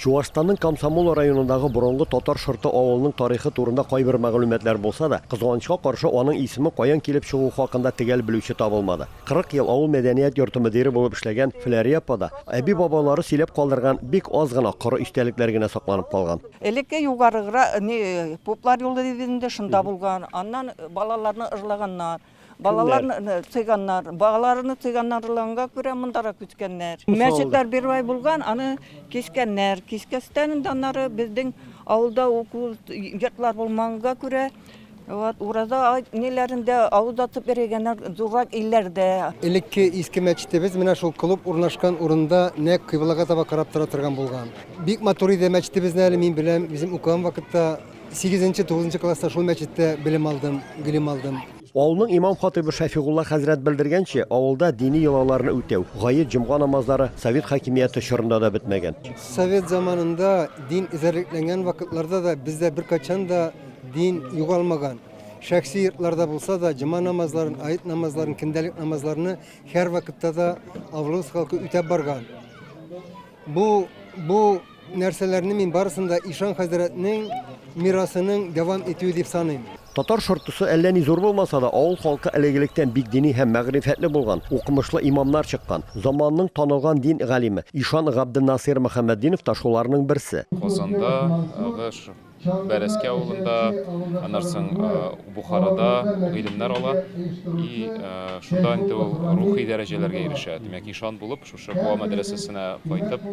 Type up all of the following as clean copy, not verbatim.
Чуашстанның Комсомол районындагы борынгы Татар Шырты авылының тарихы турында кайбер мәгълүматлар булса да, кызганычка каршы, аның исеме каян килеп чыгуы хакында төгәл белүче табылмады. 40 ел авыл мәдәният йорты мөдире булып эшләгән Фләрия апада әби-бабалары сөйләп калдырган бик аз гына коры истәлекләр генә сакланып калган. Элекке югарыгра, ни, поплар юлы дип инде шунда булган. Аннан балаларны ырлаганнар. Балаларны цыганнар, балаларны цыганнарланга күрә мондарак күчкәннәр. Мәчетләр бервай булган, аны кискәннәр. Кискәстән инде аннары безнең авылда уку йортлар булмаганга күрә, вот, ураза ай ниләрендә авыз ачып йөргәннәр зуррак илләрдә. Элекке иске мәчетебез менә шул клуб урнашкан урында нәкъ кыйблага таба карап тора торган булган. Бик матур иде мәчетебезне әле мин беләм, үзем укыган вакытта сигезенче, тугызынчы класста шул мәчеттә белем алдым, гыйлем алдым. Авылның имам-хатыйбы Шәфигулла хәзрәт белдергәнчә, авылда дини йолаларны үтәү, гает, җомга намазлары совет хакимияте чорында да бетмәгән. Совет заманында дин эзәрлекләнгән вакытларда да бездә беркайчан да дин югалмаган. Шәхси йортларда булса да, җома намазларын, ает намазларын, көндәлек намазларны һәрвакытта да авылыбыз халкы үтәп барган. Бу, бу нәрсәләрне мин барысын да ишан хәзрәтнең мирасының дәвам итүе дип саныйм. Татар Шортысы әллә ни зур булмаса да, авыл халкы элек-электән бик дини һәм мәгърифәтле булган, укымышлы имамнар чыккан. Заманының танылган дин галиме, ишан Габденнасыйр Мөхәммәтдинов та шуларның берсе. Казандагы Бәрәскә авылында, аннан соң Бухарада гыйлемнәр ала и шунда инде ул рухи дәрәҗәләргә ирешә. Димәк, ишан булып, шушы Буа мәдрәсәсенә кайтып,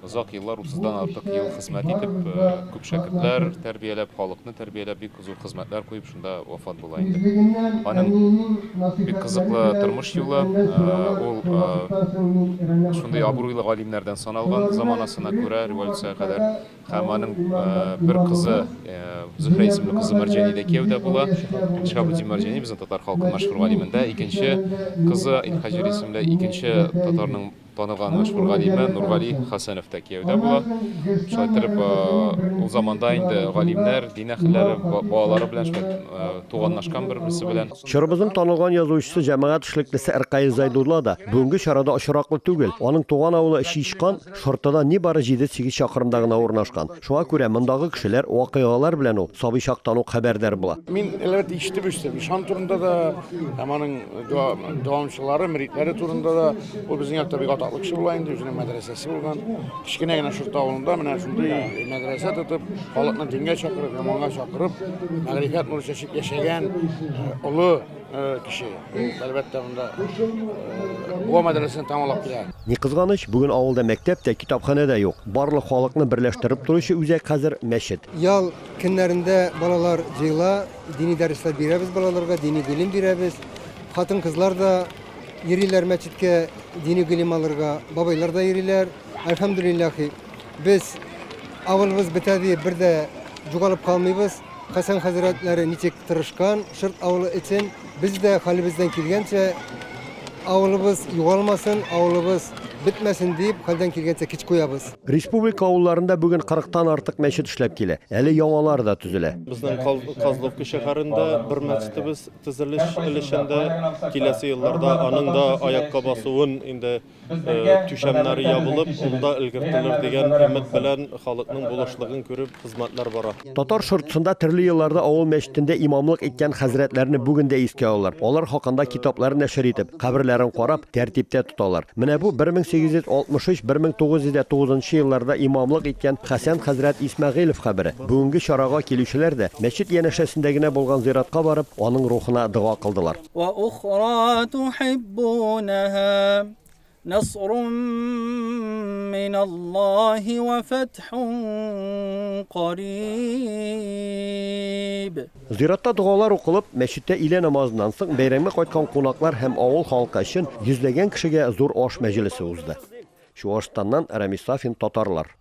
озак еллар, утыздан артык ел хезмәт итеп, күп шәкертләр тәрбияләп, халыкны тәрбияләп, бик зур хезмәтләр куеп, шунда вафат була инде. Аның бик кызыклы тормыш юлы, ул шундый абруйлы галимнәрдән саналган заманасына күрә, революциягә кадәр. Һәм аның бер кызы, Зөһрә исемле кызы Мәрҗани дә кияүдә була. Шиһабетдин Мәрҗани безнең татар халкының мәшһүр галимендә. Икенче кызы Илхаҗир исемле икенче татарның танылган мәшһүр галиме Нургали Хәсәнов та кияүдә була. Шулай итеп, ул заманда инде галимнәр, дин әһелләре балалары белән шулай туганлашкан бер-берсе белән. Чорыбызның танылган язучысы, җәмәгать эшлеклесе Ркаил Зайдулла да бүгенге чарада очраклы түгел. Аның туган авылы Чичкан Шортада нибары җиде-сигез чакрымда гына урнашкан. Шуңа күрә мондагы кешеләр, вакыйгалар белән ул сабый чактан ук хәбәрдар була. Мин, әлбәттә, ишетеп үстем. Ишан турында да, һәм аның дәвамчылары, мөритләре турында да. Ул безнең якта бик атаклы кеше була инде, үзенең мәдрәсәсе булган. Кечкенә генә Шорта авылында менә шундый мәдрәсә тотып, халыкны дингә чакырып, яманга чакырып, мәгърифәт нуры чәчеп яшәгән олы кеше. Әлбәттә, монда Буа мәдрәсәсен тәмамлап килә. Ни кызганыч, бүген авылда мәктәп тә, китапханә дә юк. Барлык халыкны берләштереп торучы үзәк хәзер, мәчет. Ял көннәрендә балалар җыела, дини дәресләр бирәбез балаларга, дини гыйлем бирәбез. Хатын-кызлар да йөриләр мәчеткә дини гыйлем алырга, бабайлар да йөриләр. Әлхәмдүлилләһи, без авылыбыз бетә диеп бер дә югалып калмыйбыз. Хәсән хәзрәтләре ничек тырышкан Шырт авылы өчен, без дә хәлебездән килгәнчә авылыбыз югалмасын, авылыбыз бетмәсен дип хәлдән килгәнчә көч куябыз. Республика авылларында бүген кырыктан артык мәчет эшләп килә. Әле яңалары да төзелә. Безнең Козловка шәһәрендә бер мәчетебез төзелеш өлешендә, киләсе елларда аның да аякка басуын инде Түшәмнәре ябылып, ул да өлгертелер дигән өмет белән халыкның булышлыгын күреп, хезмәтләр бара. Татар Шортысында төрле елларда авыл мәчетендә имамлык иткән хәзрәтләрне бүген дә искә алалар. Алар хакында китаплар нәшер итеп, каберләрен карап, тәртиптә тоталар. Менә бу 1863, 1909 елларда имамлык иткән Хәсән хәзрәт Исмәгыйлев кабере. Бүгенге чарага килүчеләр дә мәчет янәшәсендә генә булган зиратка барып, аның рухына дога кылдылар. Вә ухра тухиббунаһа насрун миналлаһи вә фәтхун кариб. Зиратта догалар укылып, мәчеттә өйлә намазыннан соң бәйрәмгә кайткан кунаклар һәм авыл халкы өчен йөзләгән кешегә зур аш мәҗлесе узды. Чуашстаннан Рәмис Сафин, Татарлар.